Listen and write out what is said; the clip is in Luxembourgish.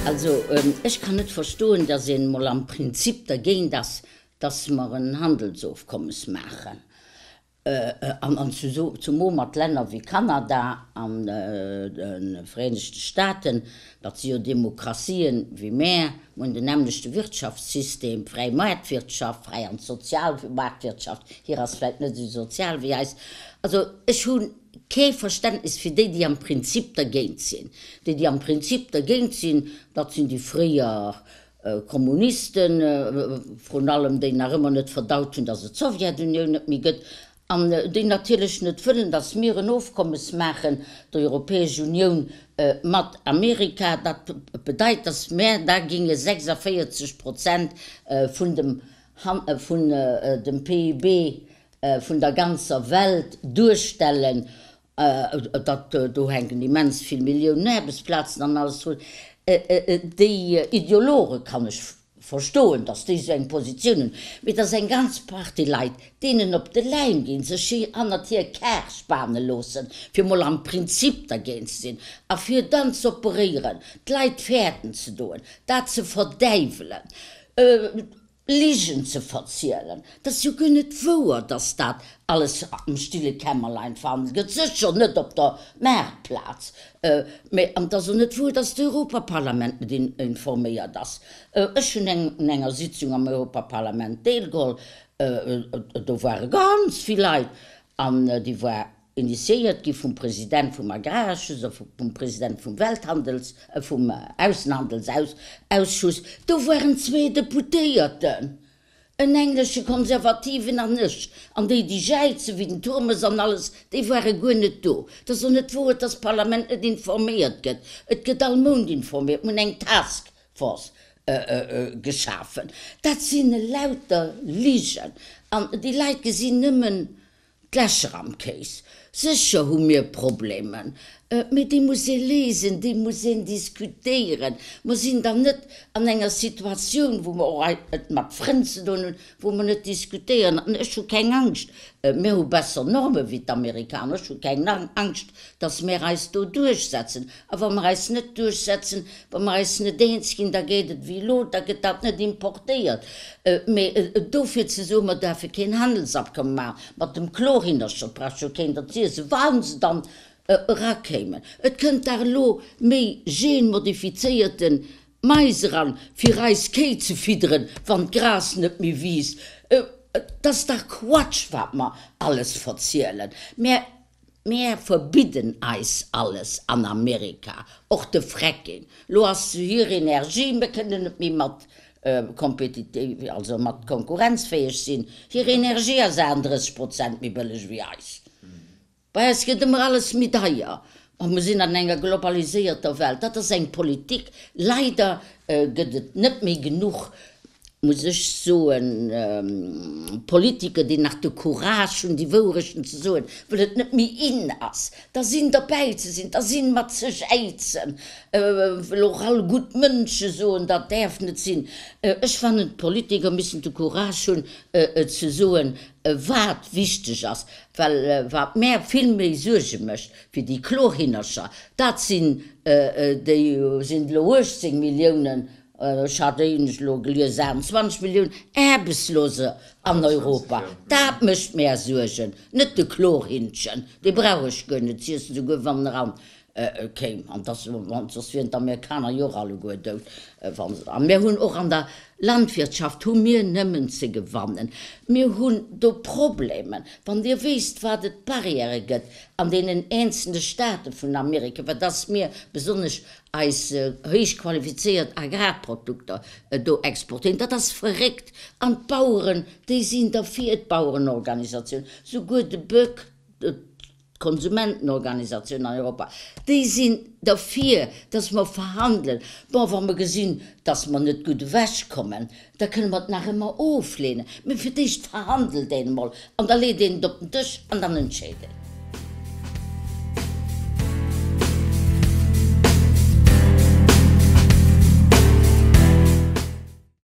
Also ech kann net verstoen, datt een emol am Prinzip dergéint ass, datt mer en Handelsofkommes maachen. An zumoo mat Länner wéi Kanada an de Vereenegte Staaten, dat si jo Demokratien wéi mär, mer hunn den nämmlechte Wirtschaftssystem, fräi Maartwirtschaft, fräi an sozial Maartwirtschaft, hir ass vläicht net esou sozial wéi eis. Also ech hu kee Verständnis fir déi, déi am Prinzip dergéint sinn. Déi, déi am Prinzip dergéint sinn, dat sinn déi fréier Kommunisten, vrun allem déi nach ëmmer net verdaut hunn, datt et d'Sowjetunioun net méi gëtt, an déi natierlech net wëllen, datt mir en Ofkommes maachen, d'Europäesch Unioun mat Amerika. Dat bedeit, datt mär da ginge 46 Prozent vun dem vun dem PIB vun der ganzer Welt duerstellen, Dat do hänken immens vill Milliounen Aarbechtsplazen an alles drun. Déi Ideologe kann ech verstoen, datt déi esou eng Positioun hunn, mee datt eng ganz Partie Leit deenen op de Läim ginn, sech hannert hir Kar spane loossen, fir mol am Prinzip dergéint ze sinn a fir dann z'operéieren, d'Leit fäerten ze doen, dat ze verdäiwelen. Ligen ze verzielen. Et ass jo guer net wouer, dass dat alles am stille Kämmerlein verhandelt gëtt, sécher net op der Maartplaz. Mä an et ass och net wouer, dass d'Europaparlament net informéiert ass. Ech hunn un enger Sitzung am Europaparlament deelgeholl, do ware ganz vill Leit an déi war Initiéiert gi vum President vum Agrarausschuss a vum President vum Welthandels-, vum Aussenhandelsausschuss. Do waren zwee Deputéierten, en englesche Konservativen an ech, an déi, déi jäizen, wéi den Turmes an alles, déi ware guer net do. Et ass och net wouer, dass d'Parlament net informéiert gëtt. Et gëtt all Mount informéiert. Mir hunn eng Task Force geschafen. Dat sinn elauter Ligen. An déi Leit gesinn nëmmen D'Lächer am Kéis. Sécher hu mir Problemen, mee déi muss ee léisen, déi muss een diskutéieren. Mer sinn dann net an enger Situatioun, wou mer och et mat Frënn ze doen hunn, wou mer net diskutéieren. An ech hu keng Angscht, mir hu besser Norme wéi d'Amerikaner, ech hu keng Angscht, datt mir eis do duerchsetzen. A wa mer eis net duerchsetzen, wa mer eis net eens ginn, da geet et wéi elo, da gëtt dat net importéiert. Mee dofir ze soen, mer däerfe keen Handelsabkommen maache mat dem Chlorhinnercher, dat brauch jo keen der z'iesse, wa se dann erakéimen. Et kënnt dach elo méi genmodifizéierte Mais eran, fir eis Kéi ze fidderen, wann d'Gras net méi wiisst. Et ass dach Quatsch, wat mer alles verzielen. Mä Mär verbidden eis alles an Amerika, och de Fracking. Lo ass hir Energie, mir kënnen net méi mat kompetitiv, also mat konkurrenzfäeg sinn, hir Energie ass 38 Prozent méi bëlleg wéi eis. Bei eis gëtt ëmmer alles méi deier. Ma mir sinn an enger globaliséierter Welt. Dat ass eng Politik. Leider gëtt et net méi genuch muss ech soen, Politiker, déi nach de Courage hunn, déi Wourechten ze soen, well et net méi in ass, da sinn derbäi ze sinn, da sinn mat ze jäizen, well och all gutt Mënsche soen, dat däerf net sinn. Ech fannen, d'Politiker missten de Courage hunn, ze soen, wat wichteg ass, well wat mär vill méi Suerge mécht wéi déi Chlorhinnercher, dat sinn déi, sinn et elo 18 Milliounen, Ech hat éinescht elo gelies, 28 Milliounen Aarbechtsloser an Europa. Dat mécht mär Suergen, net de Chlorhinnchen. Dee brauch ech guer net z'iessen, souguer wann en eran kéim. An dass, soss wieren d'Amerikaner jo och alleguer dout, wa se. A mir hunn och an der Landwirtschaft hu mir nëmmen ze gewannen. Mir hunn do Problemen. Wann Dir wéisst, wat et Barrièrë gëtt an deenen eenzelne Staate vun Amerika, wat dass mir besonnesch eis héich qualifizéiert Agrarprodukter do exportéieren. Dat ass verréckt. An d'Baueren, déi sinn derfir, d'Bauerenorganisatioun, souguer de BÖK, d'Konsumentenorganisatioun an Europa, déi sinn derfir, dass mer verhandelen. Bon, wa mer gesinn, dass mer net gutt ewechkommen, da kënne mer et nach ëmmer ofleenen. Mee fir d'éischt verhandelt een emol an da leet een et op den Dësch an dann entscheet een.